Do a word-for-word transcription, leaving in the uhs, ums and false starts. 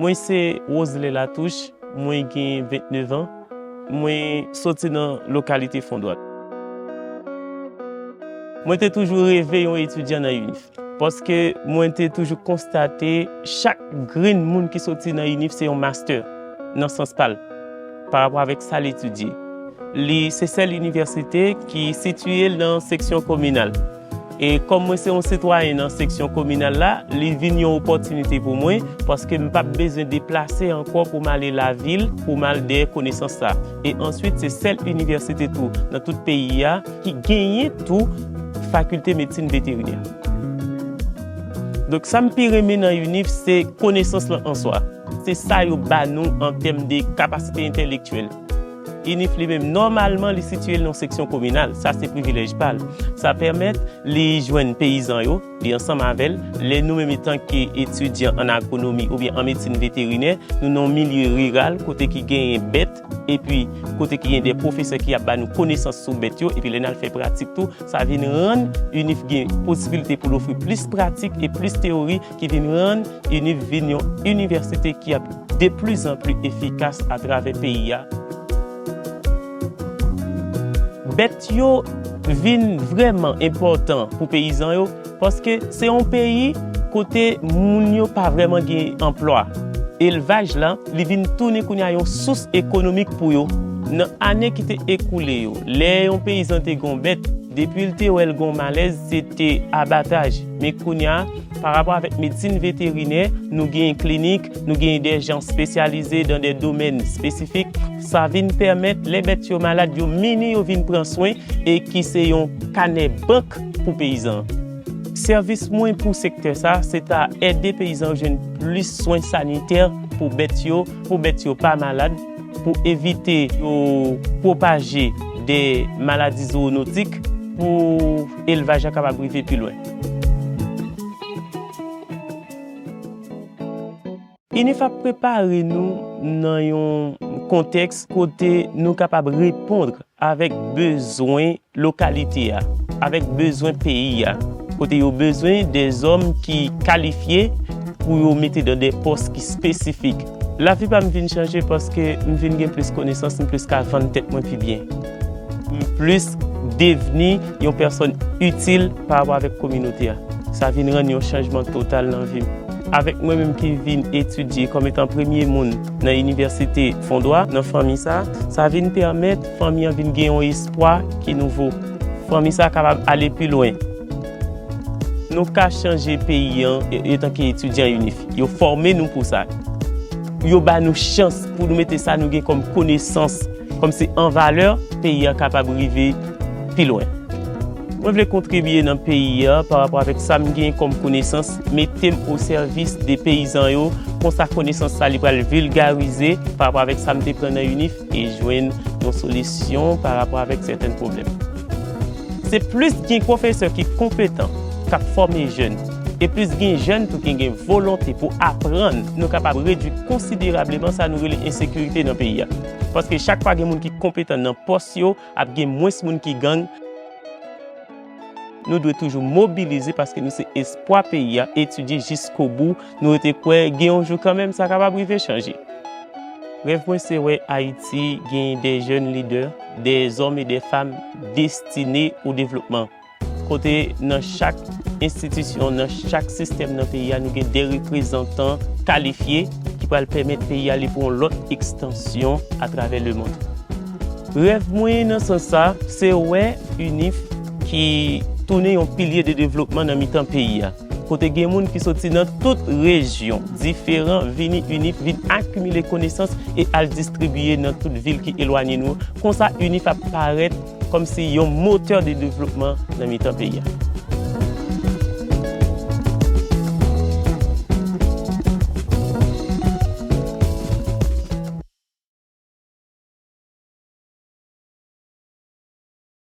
Mwen se Roselin Latouche, mwen gen vennèf an, mwen soti nan lokalite Fondwa. Mwen te toujou reve yon etidyan nan UNIF, paske mwen te toujou konstate chak grenn moun ki soti nan UNIF se yon master nan sans pa l, pa rapò avèk sa l etidye. Li se sèl inivèsite ki sitiye l nan seksyon kominal. E kòm mwen se yon sitwayen nan seksyon kominal la, li vin yon opòtinite pou mwen, paske m p ap bezwen deplase ankò pou m ale lavil, pou m al dèyè konesans sa. E answit, se sèl inivèsite tou nan tout peyi a ki genyen tou fakilte medsin veterinè. Donk, sa m pi renmen nan UNIF, se konesans lan an swa. Se sa yo ba nou an tèm de kapasite entèlektyèl. UNIF li menm, nòmalman, li sitiye l nan seksyon kominal. Sa se privilèj pa l. Sa pèmèt li jwenn peyizan yo, li ansanm avè l. Lè nou menm, etanke etidyan an agronomi oubyen an medsin veterinè, nou nan yon milye riral kote ki genyen bèt, epi kote ki gen de pwofesè ki ap ba nou konesans sou bèt yo, epi lè n al fè pratik tou, sa vin rann UNIF gen posibilite pou l ofri plis pratik e plis teyori ki vin rann UNIF vin yon inivèsite ki ap de plis an plis efikas atravè peyi a. Bèt yo vin vrèman enpòtan pou peyizan yo, paske se yon peyi kote moun yo pa vrèman gen anplwa. Elvaj la, li vin tounen kounye a yon sous ekonomik pou yo. Nan ane ki te ekoule yo, lè yon peyizan te gen yon bèt, depi l te wè l gen yon malèz, se te abataj. Men kounye a, pa rapò avèk medsin veterinè, nou gen klinik, nou gen de jan espesyalize dan de domèn espesifik. Sa vin pèmèt, lè bèt yo malad, yo mennen yo vin pran swen e ki se yon kanè bank pou peyizan. Sèvis mwen pou sektè sa, se ta ede peyizan yo jwenn plis swen sanitè pou bèt yo, pou bèt yo pa malad, pou evite yo pwopaje de maladi zoonotik, pou elvaj la kapab rive pi lwen. UNIF ap prepare nou nan yon kontèks kote nou kapab reponn avèk bezwen lokalite a, avèk bezwen peyi a, kote yo bezwen de zòm ki kalifye pou yo mete dan de pòs ki espesifik. Lavi pa m vin chanje paske m vin gen plis konesans, m plis ka vann tèt mwen pi byen. M plis devni yon pèsòn itil pa rapò avèk kominote a. Sa vin rann yon chanjman total nan vi m. Avèk mwen menm ki vin etidye kòm etan premye moun nan Inivèsite Fondwa, nan fanmi sa, sa vin pèmèt fanmi an vin gen yon espwa ki nouvo. Fanmi sa kapab ale pi lwen. Nou ka chanje peyi an e- etanke etidyan UNIF. Yo fòme nou pou sa. Yo ba nou chans pou nou mete sa nou gen kòm konesans, kòmsi an valè, peyi an kapab rive pi lwen. Mwen vle kontribye nan peyi a pa rapò avèk sa m gen kòm konesans, mete m o sèvis de peyizan yo, konsa konesans sa li pral vilgarize pa rapò avèk sa m te pran nan UNIF e jwenn yon solisyon pa rapò avèk sèten pwoblèm. Se plis gen pwofesè ki konpetan, k ap fòme jèn, e plis gen jèn tou ki gen volonte pou aprann, nou kapab redui konsiderableman sa nou rele ensekirite nan peyi a. Paske chak fwa gen moun ki konpetan nan pòs yo, ap gen mwens moun ki gang. Nou dwe toujou mobilize paske nou se espwa peyi a, etidye jiskobou, nou rete kwè gen yon jou kanmenm sa kapab rive chanje. Rèv mwen se wè Ayiti gen de jèn lidè, de zòm e de fanm destine o devlopman. Kote nan chak enstitisyon, nan chak sistèm nan peyi a, nou gen de reprezantan kalifye ki pral pèmèt peyi a ale pou yon lòt ekstansyon atravè lemonn. Rèv mwen nan sans sa, se wè UNIF ki tounen yon pilye de devlopman nan mitan peyi a. Kote gen moun ki soti nan tout rejyon diferan vini UNIF, vin akimile konesans e al distribiye nan tout vil ki elwanye nou. Konsa, UNIF ap parèt kòmsi yon motè de devlopman nan mitan peyi a.